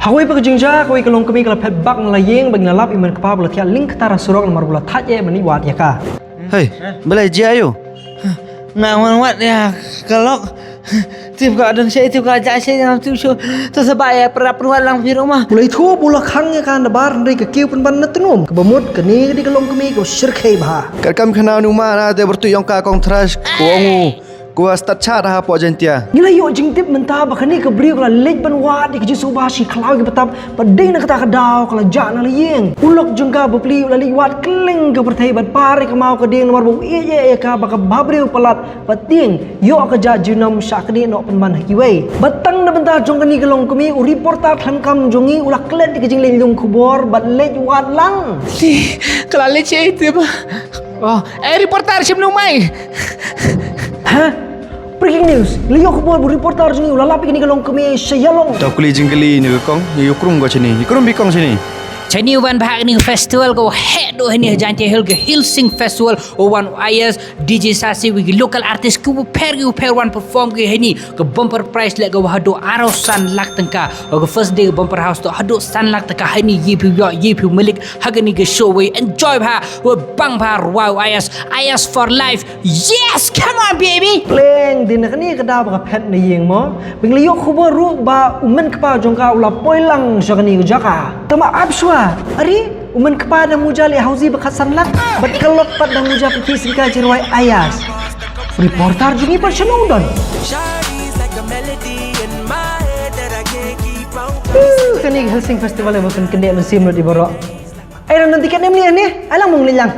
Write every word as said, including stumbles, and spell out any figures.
Ha kawei pat ka jingjia, kawei ka longkmie ka la phet bak na la ïing ba ki la lap ïa u men kpa ba la thiah lyngktar surok namar ba la thait eh ban leit wad ïa ka. Hei, balei, jia aïu? Nga wan wad ïa ka lok. Tip ka don sha, tip ka jah sha, ngam tip shuh. To sa ba ïa para pynwad lang phi ruh ma. U la ïathuh ba u la khang ïa ka na bar hynrei ka kiew pynban na tnum. Kaba mut kane ka dei ka longkmie kaba shyrkhei bha. Katkam khana u ma na te byrtuh ïong ka kong Thrash, ka ong u, ka stad cha da hapoh Jaintia. Ngi la ïoh jingtip mynta ba kane ka briew ka la leit ban wad ïa ka jingsngewbha sha ki khlaw ki btap, bad dei na kata ka daw ka la jah na la ïing. U lok jong ka bapli u la leit wad kylleng ka pyrthei bad par ïa ka maw ka dieng namar ba u ïeit ïa ka ba ka bhabriew palat bad tieng ïoh ka jah junom sha kane noh pynban ha kiwei. Bad tang na bynta jong kane ka longkmie u reporter khlem kam jong ngi u la klet ïa ka jingleit lung khubor bad leit wad lang. Ka la leit sha ïa te ba. Oh, eh, reporter, shim nang mai. Ha? Breaking news. La ïoh khubor ba u reporter jong ngi u la lap ïa kane ka longkmie sha Ïalong. To kylli jingkylli ïa kane ka kong, ïa u krum ko shane. Ïa krum bi kong shane. Shane u wan bha ha kane ka festival ka heh duh hangne ha Jaintia Hills, ka Hillsing Festival, u wan u Ayas, D J Sasi, wi ki local artist ki u pher ki u pher wan perform ki hangne. Ka bumper prize leh ka wa haduh arphew san lak tyngka. Wa ka first day ka bumper house to haduh san lak tyngka hangne, ïa phi ïoh, ïa phi malik ha kane ka show, wei enjoy bha, wei bang bha, rwai u Ayas, Ayas for life. Yes, come on baby. Pleng din na kane ka daw ba ka phet na ïing mo. Ba ngi la ïoh khubor ruh ba u men kpa jong ka u la poi lang sha kane ka jaka. Tama ap shuwa. Ari, u men kpa da muja leh hausi ba khatsan lak. Bad ka lok pat da muja pynkhih sngewsih ka jingrwai Ayas. Reporter jong ngi pat shano u don? Shawty's like a melody in my head that I can't keep on. Uh, kane ka Hillsing Festival ba pynkyndeh mynsiem lut ïa baroh. Ai, nang tiket ne mni ne? Ai lang mong leh lang.